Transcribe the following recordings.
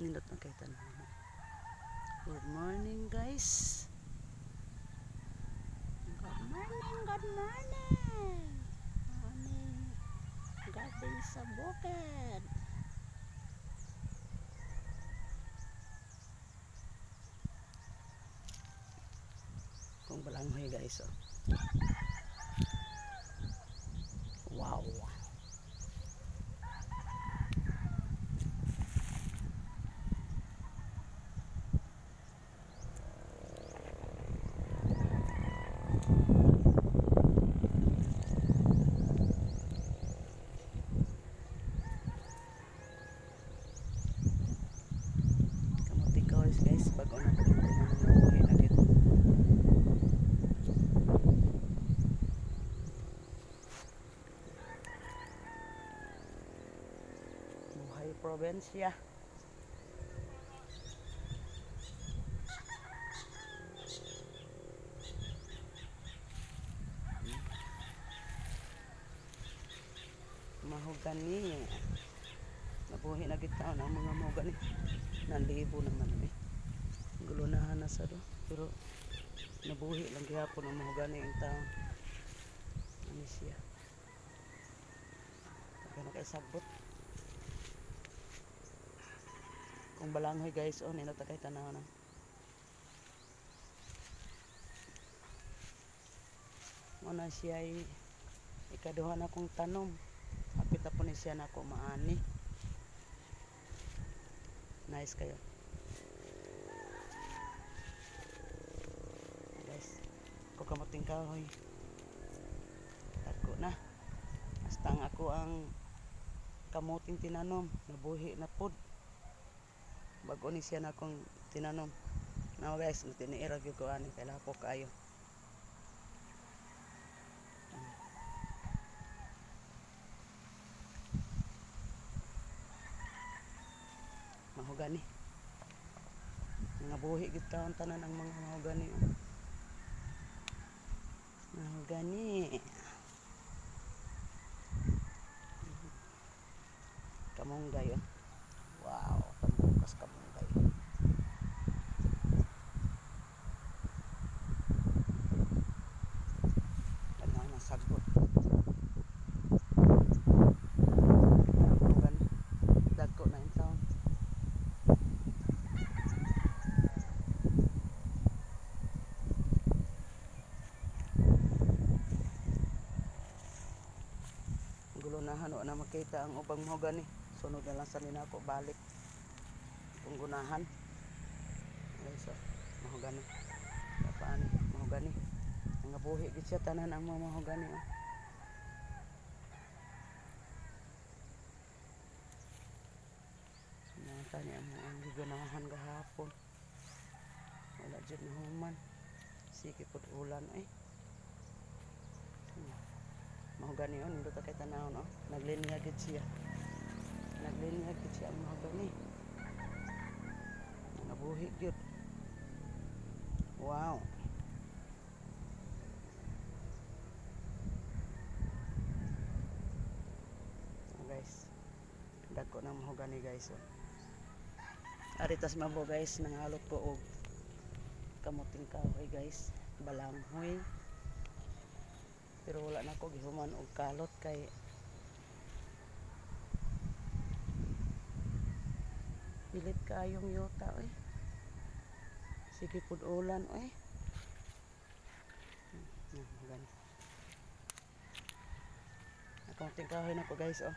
Nindot na kay tan-awon. Good morning, guys. Good morning, good morning. Morning. Garden sa bukid. Kung balanghoy, guys, oh. Wow. Kamuti kahoy, guys, bago na ko nabuhi na gid. Buhay probinsya. Mahogani. Nabuhi na gid taon ang mga mahogani. Nalibo naman eh. Gulunahan na sa do. Pero nabuhi lang gihapon ang mahogani ang taon. Ano siya? Taga na kay sagbot. Kung balanghoy, guys, oh, nindot kay tanaw na. Muna siya ay ikaduha na kong tanom. Hapit na po ni siya na ako maani. Nice kayo. Guys, ko kamuting kahoy. Ako na. Hasta ang ako ang kamuting tinanom. Nabuhi na pod. Bago ni siya na akong tinanom. Now guys, tiniirag yung ko ani kay lapo kayo. Mahogani. Mga buhi gid taon tanan ang mga mahogani. Oh. Mahogani. Kamunggay, oh. Wow, tambukas kamunggay. Daghan na sagot. Mahogani. Dagko na in town. Gulunahan wa na makita ang ubang mahogani. Sunod na lang sa nina ako balik. Kung gunahan. Guys, oh, mahogani. Paano mahogani? Nga buhi gid siya tanan ang mga mahogani, oh. Mga tani ang mga ang gigunahan gahapon. Wala jud nahuman. Sige pud ulan eh. Mahogani, oh, nindot kay tanawon, oh. Naglinya gid siya. Naglinya gid siya ang mahogani. Nabuhi gyud. Wow. Oh, guys. Dagko ng mahogani, guys, oh. Aritas mabo, guys, nangalot ko og kamuting kahoy, guys, balanghoy. Pero wala na ko gihuman og kalot kay pilit kaayong yuta oy. Sige pud ulan oy. Gani. Kamuting kahoy na ko, guys, oh.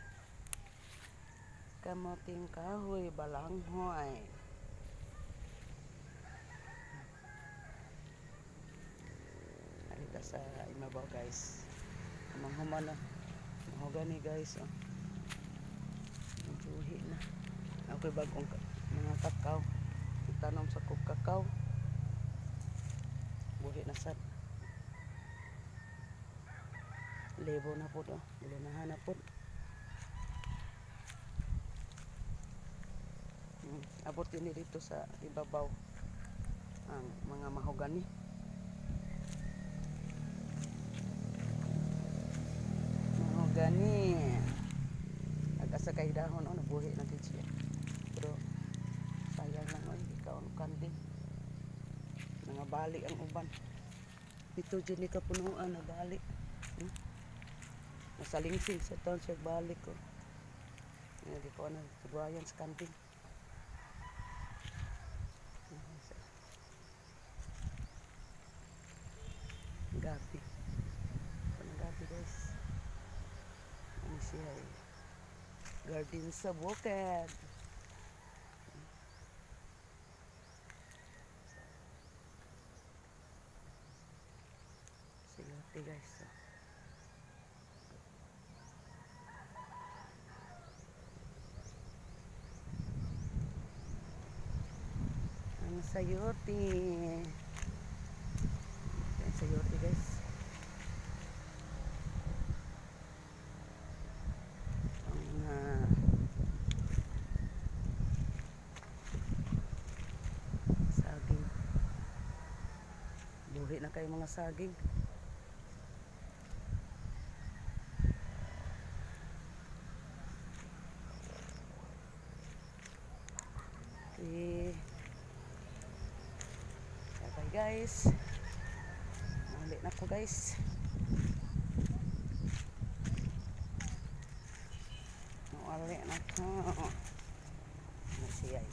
Kamuting kahoy, balanghoy. Arita sa imabaw, guys. Amang human na. Mahogani, guys, oh. Nabuhi na. Ako'y bagong mga kakao. Itanom sa kog kakao. Buhi na sad. Lebo na po, oh. Gulunahan na po. Abot din dito sa ibabaw ang mga mahogani. Mahogani. Ag-asa kay dahon, oh, nabuhi na gid siya. Pero Kaon kanding. Nangabali ang uban. Dito dyan ni kapunuan nabali. Nasalingsing sa taon siya balik ko. Hindi ko na tiguayan sa kanding. Gabi. Ito gabi, guys. Ano siya eh. Garden sa bukid. Sayote, guys. Oh. Ang sayote. Ang sayote, guys. Ang mga saging. Buhi na kayo mga saging. Okay. Bye guys. Muli na ko, guys. Muli na ko. Ano siya eh.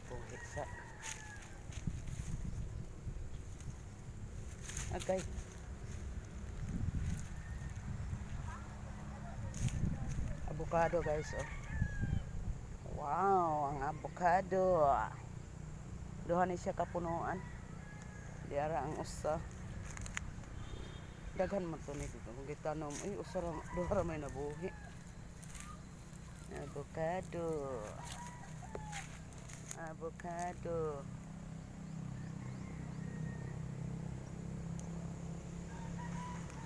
Buhi sa. Okay. Avocado, guys, oh. Wow, ang avocado. Duha ni siya kapunuan. Di ara ang usa. Daghan man to ni kung gitanom ay usa ra, duha ra may nabuhi. Avocado. Avocado.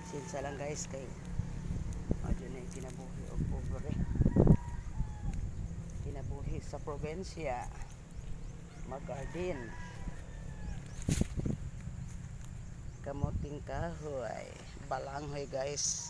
Sinsa lang, guys, kay medyo na yung kinabuhi og pobre. Kinabuhi sa probinsya. Mag-garden. Kamuting kahoy. Balanghoy, guys.